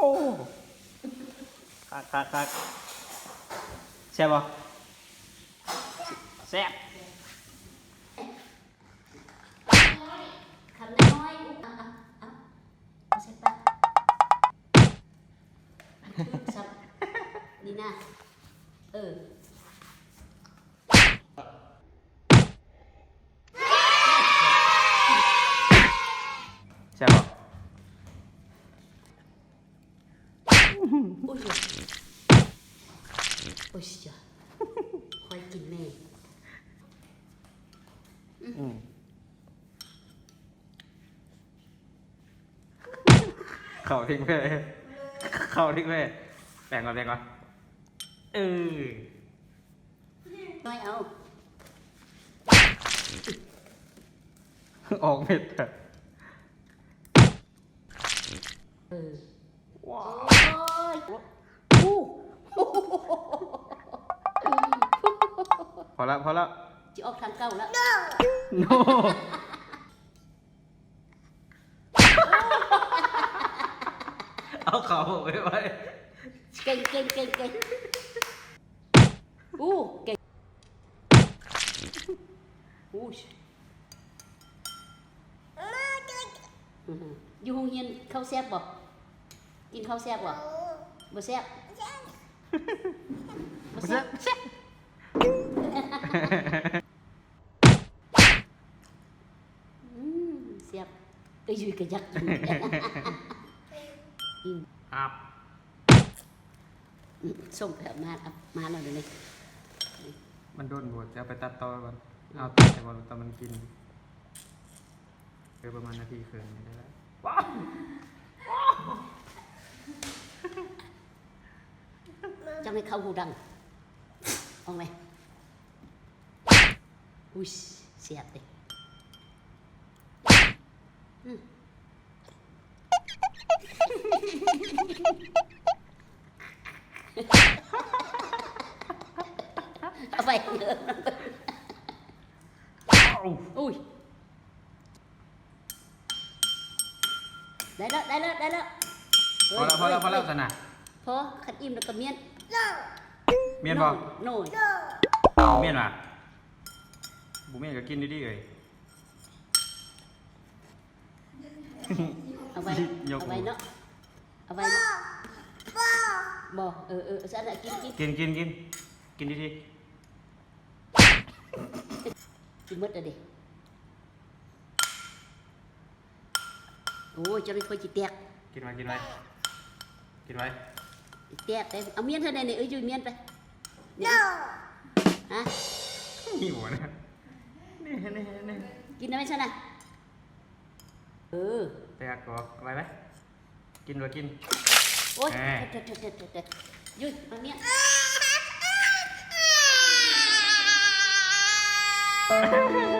ໂອ້ ຄັກໆໆ ແຊບບໍ່? ແຊບ ຄຳນ້ອຍໆ ເອົາ ເອົາ ເອົາໃສ່ປາກ ນີ້ນະ ເອີ ແຊບບໍ່? ໂອ້ຍ ໂອ້ຍ ຂ້ອຍກິນແມ່ ອືມ ເຂົ້າທິງແມ່ ເຂົ້າທິງແມ່ ແບ່ງກ່ອນ ແບ່ງກ່ອນ ເອີ ນ້ອຍເອົາ ອອກເມັດ ເອີ ວ້າວ ໂອ້ຍ ອູ້ ພໍລະ ພໍລະ ຊິອອກທາງເກົ່າລະ ໂນ ເອົາເຂົ້າໄວ້ ໄວ້ ເກັ່ງ ເກັ່ງ ເກັ່ງ ເກັ່ງ ອູ້ ເກັ່ງ ອູ້ ຢູ່ໂຮງຮຽນເຂົ້າແຊບບໍ່? ກິນເຂົ້າແຊບບໍ່? ບໍ່ແຊບ ບໍ່ແຊບ ແຊບ ອືມ ແຊບ ເອີຍ ຢູຍກໍຢາກກິນ ອືມ ຮັບ ສົ່ງໄປ ມາ ມາແລ້ວເດນີ້ ມັນດົນໂພດ ຈະເອົາໄປຕັດຕໍ່ກ່ອນ ເອົາຕັດໃສ່ບ່ອນຕອນມັນກິນ ເອີ ປະມານນາທີເຄິ່ງນີ້ໄດ້ແລ້ວ ວ້າວ ເຈົ້າແມ່ນເຂົ້າຫູດັງ ອອກແມ່ ອຸ້ຍ ແຊບເດ້ ອືມ ເອົາໄປ ໂອ້ຍ ໄດ້ແລ້ວ ໄດ້ແລ້ວ ໄດ້ແລ້ວ ພໍແລ້ວ ພໍແລ້ວ ພໍແລ້ວຊັ້ນນະ ພໍ ຄັນອີ່ມແລ້ວກໍມ້ຽນ ມ້ຽນບໍ່? ໂນ ໂນ ບໍ່ມ້ຽນຫວາ? ບໍ່ມ້ຽນກໍກິນດີໆເອີຍ ເອົາໄວ້ ເອົາໄວ້ເນາະ ເອົາໄວ້ເນາະ ບໍ່ ເອີ ເອີ ຊັ້ນນະ ກິນ ກິນ ກິນ ກິນ ກິນ ກິນດີໆ ກິນໝົດແລ້ວເດ້. ໂອ້ຍ ເຈົ້ານີ້ຂ້ອຍຊິແຕກ ກິນໄວ້ ກິນໄວ້ ກິນໄວ້ ແຕກເດ້ ເອົາມ້ຽນໃສ່ແດ່ນີ້ ເອີຍ ຢູ່ມ້ຽນໄປ ໂນ ຮະ ຫິວນະ ນີ້ ນີ້ ນີ້ ກິນໄດ້ໄໝຊັ້ນນະ ເອີ ແຕກບໍ່ ໄວ້ໄວ້ ກິນບໍ່ກິນ ໂອ້ຍ ແນ່ ເທີໆໆໆ ຢຸດ ມາເມຍ ເ